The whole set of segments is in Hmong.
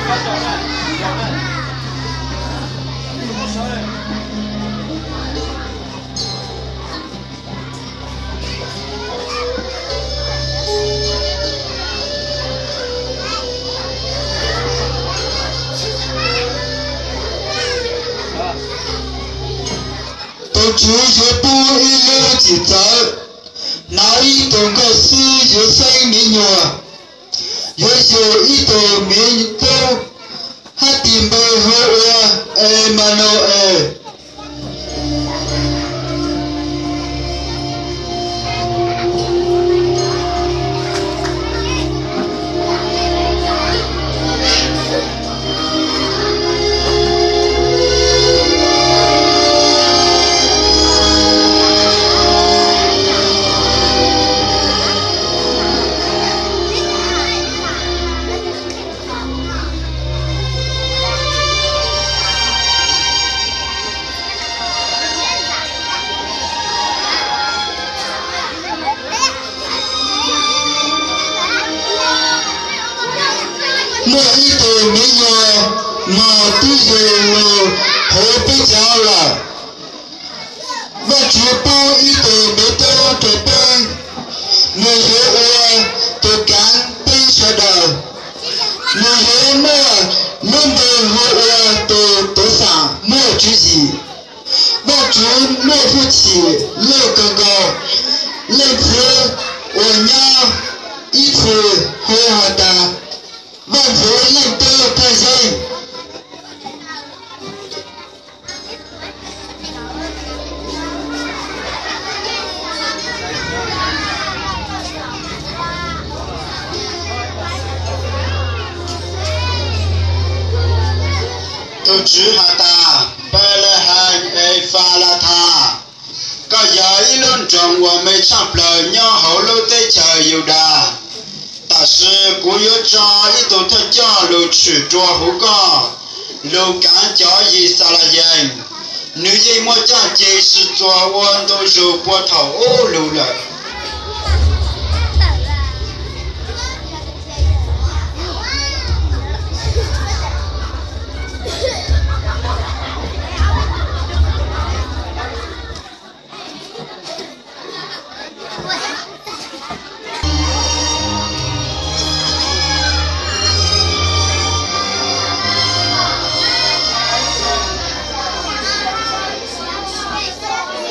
Tus Tswv yuav pub ib lub txim txawv, hnav ib tug nkauj xwb yuav xeeb me nyuam, yuav yug ib tug me tub, hab tis npe hu ua Emanu-es. Muaj ib tug me nyuam mos twb yug lug hauv peb cov lawm. Vajtswv pub ib tug me tub rau peb, nws yuav ua tus kaav peb sawv daws. Nws yuav muaj lub npe hu ua tus tuav xam muaj tswv yim. Vajtswv muaj hwj chim loj kawg nkaus. Leej txiv uas nyob ib txhis hu has tas Vaj Ntxwv Leej Tub Thawj Yeeb. Tus Tswv has tas, Npelehees Efalathas, koj yog ib lub nroog uas me tshaj plaws nyob hauv lub teb chaws Yudas. Tam sim kuv yuav tso ib tug thawj coj lug tshwm rua huv koj, lug kaav cov Yixalayees. Nws yeej muaj caj ces sib txuas ua ntu zus puag thaum ub lug lawm.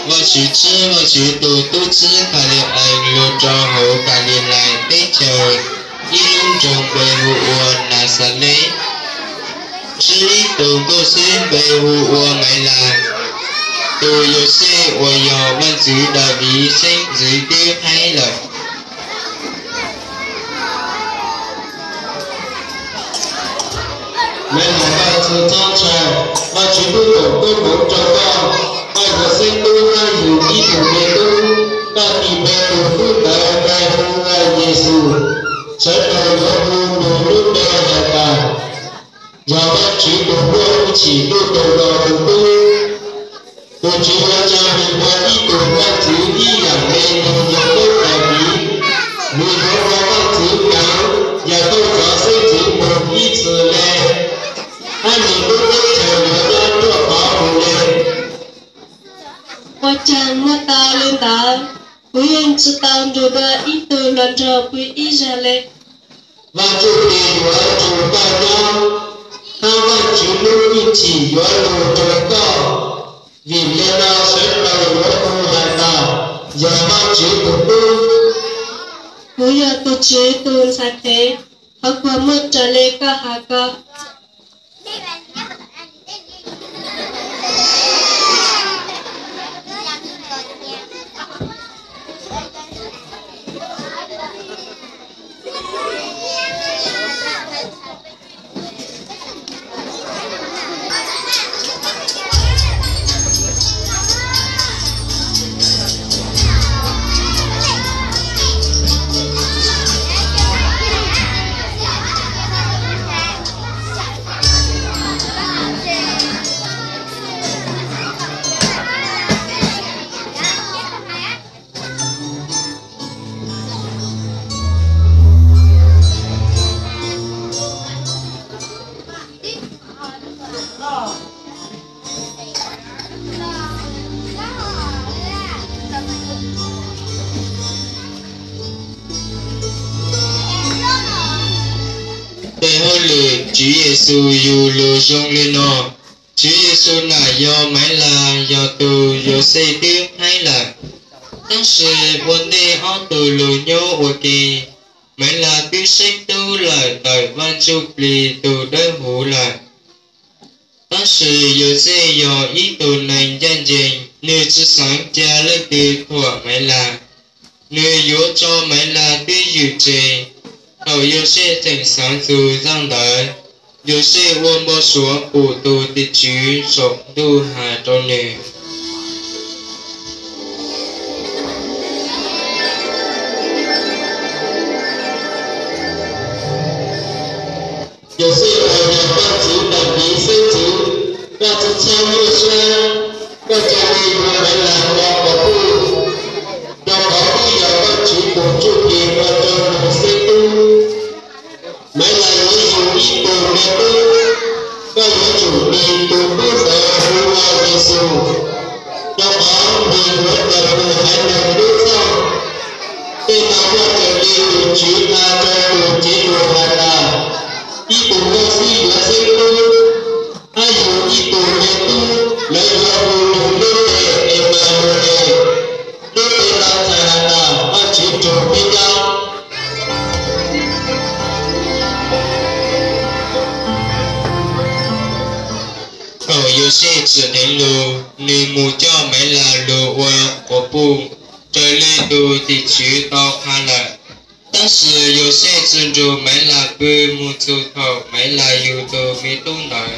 Vajtswv txib Vajtswv tus tub txib Kaliees lug rau hauv Kalilais teb chaws, ib lub nroog npe hu ua Naxales, txib ib tug nkauj xwb npe hu ua Mailas, tus Yauxej uas yog Vaj Ntxwv Daviv xeeb ntxwv tub qheeb lawm. Mailas, koj txhob ntshai, Vajtswv tub koom koob hmoov rau koj. Koj yuav xeeb tub hab yug ib tug me tub, koj tis npe tug tub ntawd npe hu ua Yexus. Sawv daws yuav hu nws lub npe has tas, yog Vajtswv tus muaj hwj chim loj kawg nkaus tus tub. Tus Tswv yuav tsa nws ua ib tug vaj ntxwv ib yam le nws yawg tub Daviv. Nws yuav ua vaj ntxwv kaav Yaakauj cov xeeb ntxwv moog ib txhis le, hab nws lub teb chaws yuav nyob ruaj khov moog le. Ua caag muaj tau le ntawd? Kuv yeej tsi tau nrug dua ib tug hluas nraug pw ib zag le. Vaaj Ntsuj Plig yuav nrug koj nyob, hab Vaajtswv lub hwj chim yuav lug rua koj. Vim le nuav sawv daws yuav hu has tas, yog Vaajtswv tus tub. Kuv yog tug Tswv tug ntxhais qhev, qhov kuas muaj raws le koj has ko. Tswv Yexus yug lug zoo li no. Tswv Yexus nam yog Maiv Laj yog tug Yauxej twb haib lawm. Tab sis ua ntej ob tug lug nyob ua ke, Maiv Laj twb saib tub lawm ntawm Vaaj Ntsuj Plig tug dawb huv lawm. Tab sis Yauxej yog ib tug neeg ncaj ncees, nwg tsi xaav ca leej twg thuam Maiv Laj. Nwg yuav tso Maiv Laj twb ywm tseg. Thaum Yauxej tseem xaav txug zaaj ntawd, Yauxej ua npau suav pum tug tim tswv saum ntuj has rua nwg. Yauxej, koj yog koj txiv Daviv xeeb ntxwv, koj tsi txhob nyuaj siab, koj ca le yuav Maiv Laj ua quas puj, rua qhov twb yog koj Tswv tus Ntsuj Plig ua rua nwg xeeb tub. Maiv Laj yuav yug ib tug me tub, koj yuav tsum tis tus tub ntawd hu ua Yexus, rua qhov nwg yuav kawm puag haiv neeg lub txhoj. Tej no muaj raws li tus Tswv qha rua tus cev lus has tas, ib tug nkauj xwb yuav xeeb tub, hab yug ib tug me tub, lawv yuav hu nwg lub npe Emanuees. Lub npe no txhais has tas Vaajtswv nrug peb nyob. Thaum Yauxej tsim dheev lug, nwg mus coj Maiv Laj lug ua quas puj, raws li tug tim tswv tau qha lawm. Tab sis Yauxej tsi nrug Maiv Laj pw mus txug thaum Maiv Laj yug tug me tub ntawd.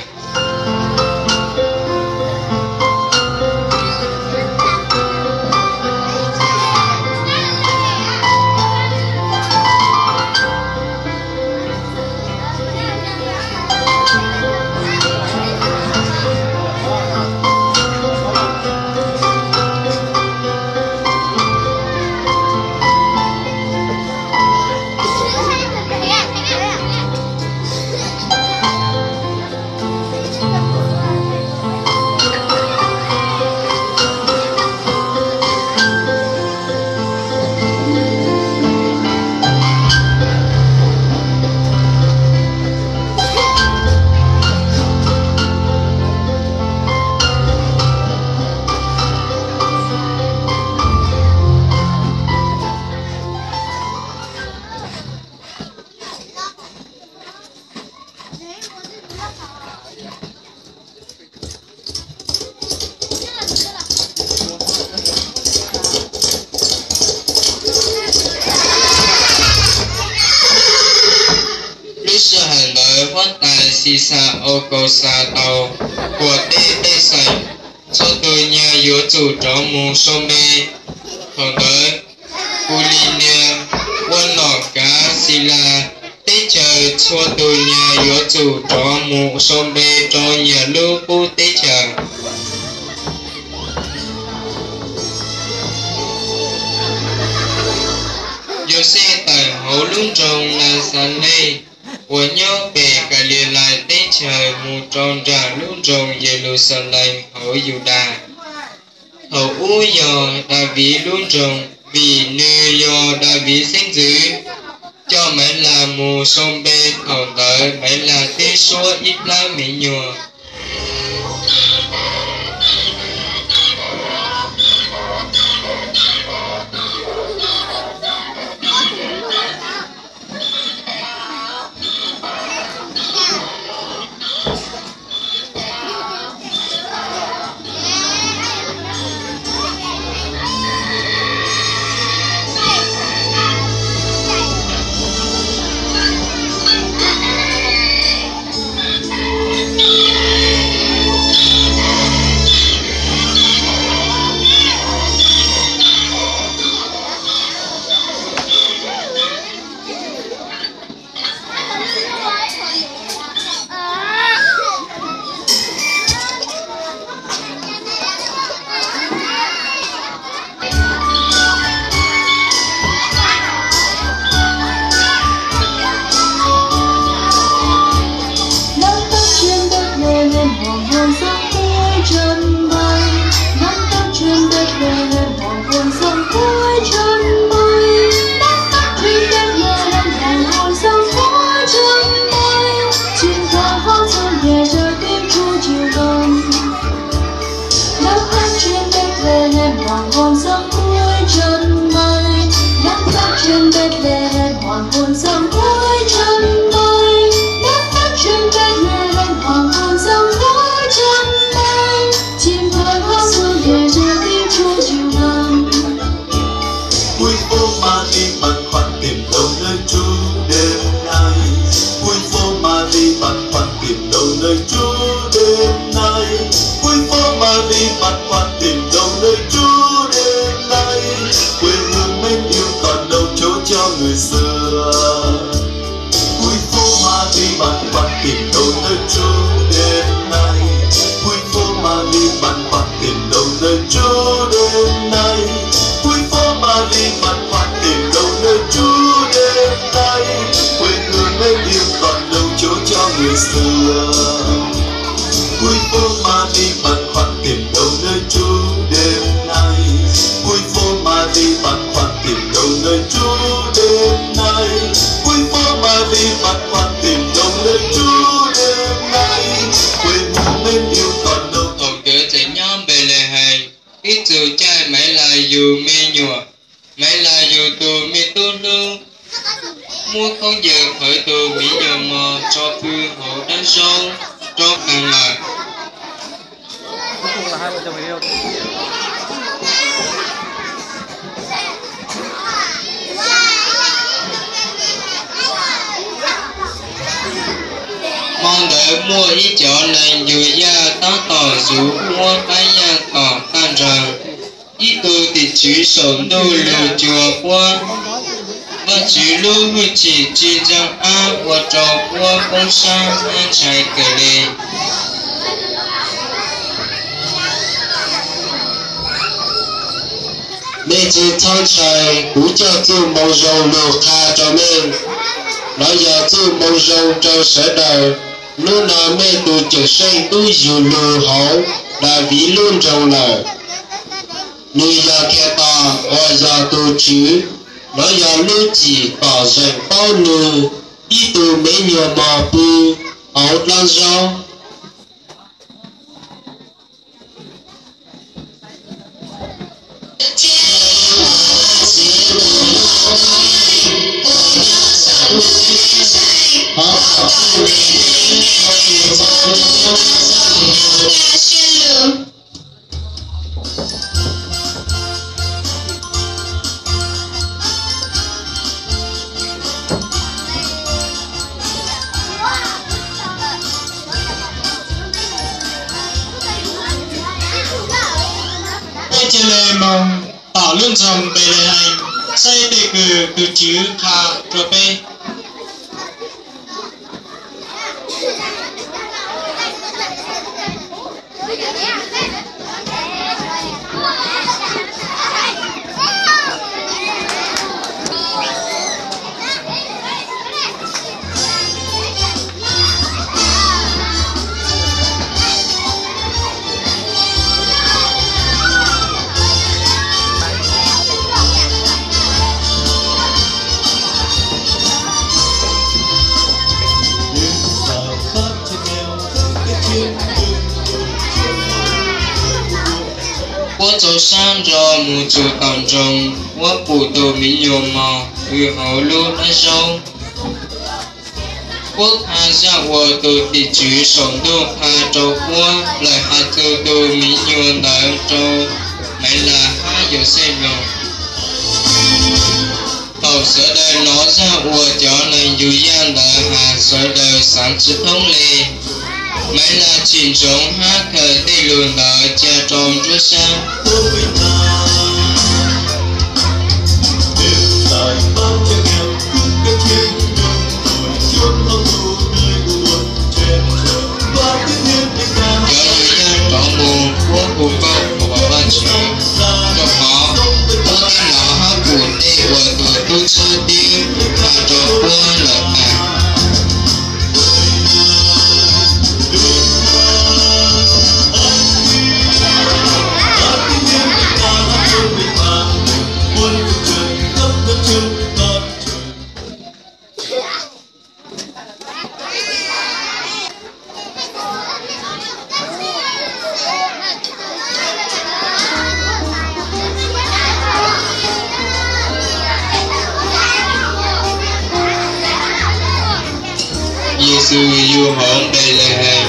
Lub sij hawm ntawd huab tais Sixalaukauxas tau kuas teb pej xeem, txhua tug nyag yuav tsum rov mus sau npe. Thaum ntawd Kulinias ua nom kav Silas teb chaws, txhua tug nyag yuav tsum rov mus sau npe rau nyag lub qub teb chaws. Yauxej tawm hauv lub nroog Naxales uas nyob pem Kalilais teb chaws mus rau nram lub nroog Yeluxalees hauv Yudas, thaum ub yog Daviv lub nroog, vim nws yog Daviv xeeb ntxwv, coj Maiv Laj mus sau npe. Thaum ntawd Maiv Laj twb suab ib plab me nyuam. Tìm đâu nơi trú đêm nay, vui phô Mari băn khoăn tìm đâu nơi trú đêm nay, vui phô Mari băn khoăn tìm đâu nơi trú đêm nay, quê hương mến yêu còn đâu chốn cho người xưa. Vui phô Mari băn khoăn tìm đâu nơi trú đêm nay, vui phô Mari băn khoăn tìm đâu nơi trú đêm nay, vui phô Mari băn khoăn tìm đâu nơi trú đêm nay, quê hương mến yêu còn đâu. Thaum nkawd tseem nyob Npelehees, ib txwm caij Maiv Las yug me nyuam, Maiv Las yug tus me tub hlub, muab khaub ncaws qhwv tus me nyuam mos tso pw hauv dab zaub rau qees lawm. Hmo ntawd muaj ib cov neeg yug yaj tab tom zuv muab qab yaj tom tag nrho. Ib tug tim tswv saum ntuj lug cuag Huab, Vajtswv lub hwj chim tsis ntseeg qab ua rau Huab poob sab thiab ntshai kawg li. Nej tsis txhob ntshai, kuv coj txuj moo zoo lug qha rau nej. Nov yog txuj moo zoo rau sawv daws. Hnub no nej tus Cawmseej tub yug lug hauv Daviv lub nroog lawm. Nws yog Khetos uas yog tus Tswv. Nov yog lub cim kom zeem paub nws, ib tug me nyuam mos pw hauv dab zaub. Peb cia li moog tom lub nroog Npelehees saib tej kws tus Tswv qha rua peb. Huab txaus sab nrog moog txug tom nroog, Huab pum tug miv nyuas mos pw hauv lub dab zaub. Huab qha zaj uas tug tim tswv saum ntuj qha rau Huab lawm has txug tug miv nyuas ntawd rau Maiv Las hab Yauxej mloog. Thaum sawv daws nov zaj uas cov neeg yug yaj ntawd has, sawv daws xaav tsi thoob le. Maiv Las tsim ntsoov hab khaws tej lug ntawd ca rau nruab sab. Cov yug yaj rov moog, Huab hu koj qhuas Vaajtswv, rua qhov Huab twb nov hab pum tej uas tug tub txawb tib qha rua Huab lawm tas. Yexus yug hauv Npelehees,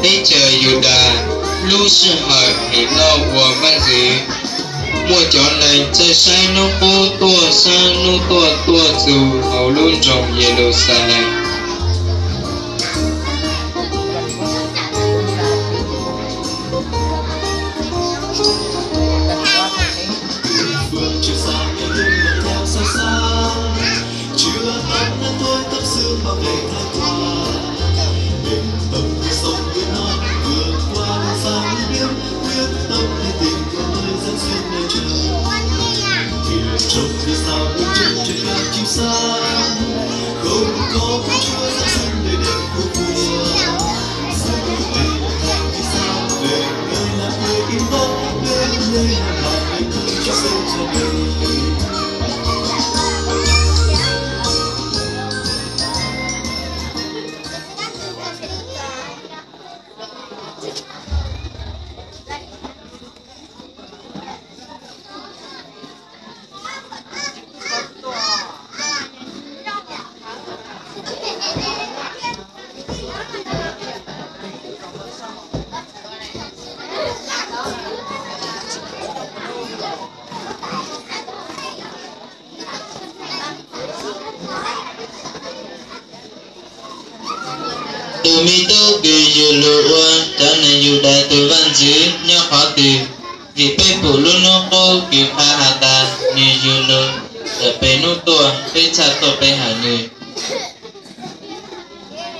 teb chaws Yudas, lub sij hawm Helauj ua vaaj ntxwv. Muaj cov neeg txawj saib nub qub tuaj sab nub tuaj tuaj txug hauv lub nroog Yeluxalees. Tus me tub kws yug lug ua cov neeg Yudas tug vaaj ntxwv nyob qhov twg? Vim peb pum lub nub qub kws qha has tas nwg yug lug tawm peg nub tuaj, peb txhaj tuaj pe hawm nwg.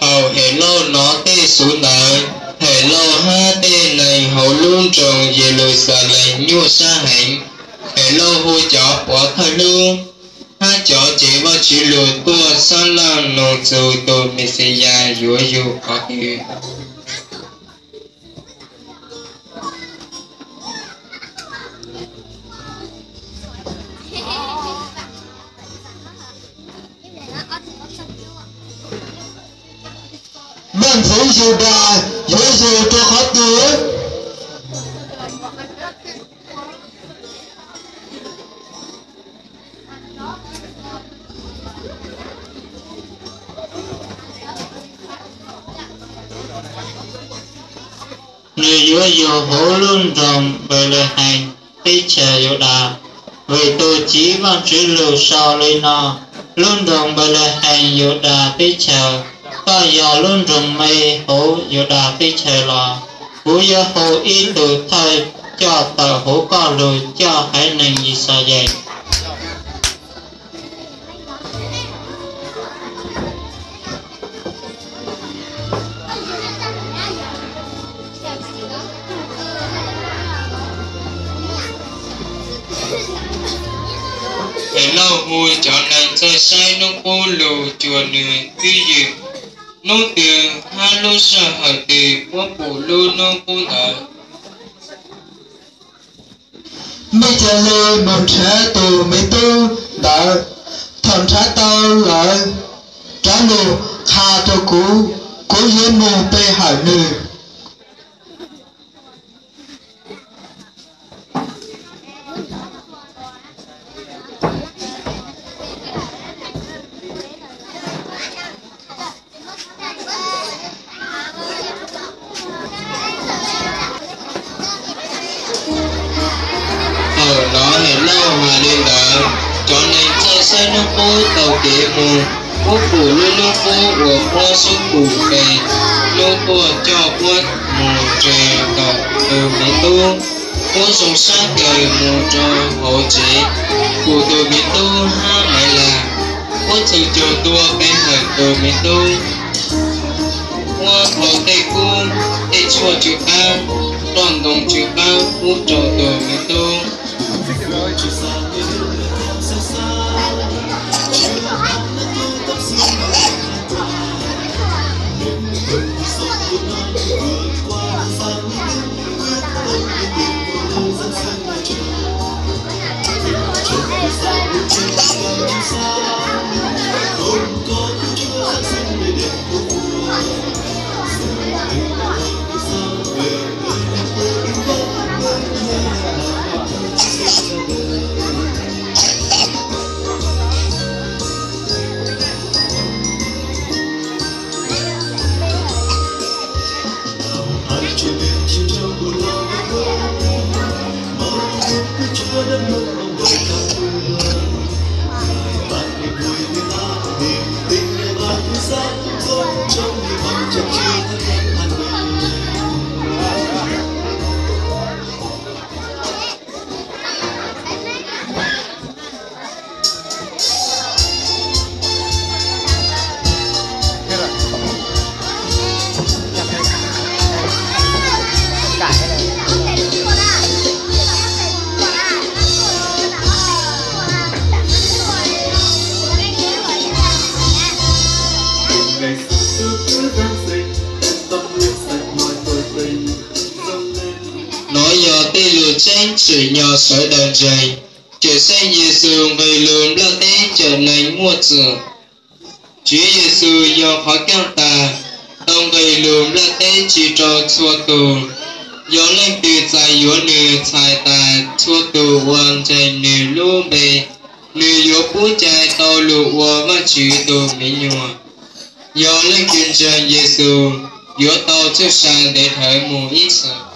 Thaum Helauj nov tej xuv ntawd, Helauj hab tej neeg hauv lub nroog Yeluxalees nyuaj sab heev. Helauj hu cov pov thawj hlub hab cov cev Vajtswv lug tuaj xab laj noog txug tug Mexiyas yuav yug qhov twg. Vaaj ntxwv Yudas yuav yug rua qhov twg? Nwg yuav yug huv lub nroog Npelehees teb chaws Yudas, vim tug Chiv Vaajtswv lug sau le no: Lub nroog Npelehees Yudas teb chaws, koj yog lub nroog me huv Yudas teb chaws los, kuv yuav hu ib tug thawj coj tawm huv koj lug coj haiv neeg Yixalayees. Helauj hu cov neeg txawj saib nub qub lug cuag nwg twj ywm. Nub twg hab lub sij hawm twg puab pum lub nub qub ntawd? Mej ca le moog nrhav tug me tub ntawd. Thaum nrhav tau lawm, rov lug qha rua kuv, kuv yuav moog pe hawm nwg. Thaum nov Helauj has le ntawd, cov neeg txawj saib nub qub taug kev moog, puab pum lub nub qub uas puab xub pum peg nub tuaj coj puab moog nres tom tug me tub. Puab zoo sab kawg moog rua huv tsev, pum tug me tub hab Maiv Lag, puab txhug caug ntua pe hawm tug me tub. Puab thau tej kub, tej tshuaj tsw qab, roj ntoo tsw qab pub rua tug me tub. Nov yog tej lug tseeb tsim nyog sawv daws ntseeg. Peb xeem Yexus nqis lug nplaj teb cawm neeg muaj txim. Tswv Yexus yog qhov coj tag, tau nqis lug nplaj teb tsi rua txhua tug. Yog leej twg txais yuav nwg txhais tas, txhua tug uas ntseeg nwg lub npe, nwg yuav pub cai tau lug ua Vaajtswv tug me nyuam. Yog leej twg ntseeg Yexus yuav tau txhwj sa ntev dhawv moog ib txhis.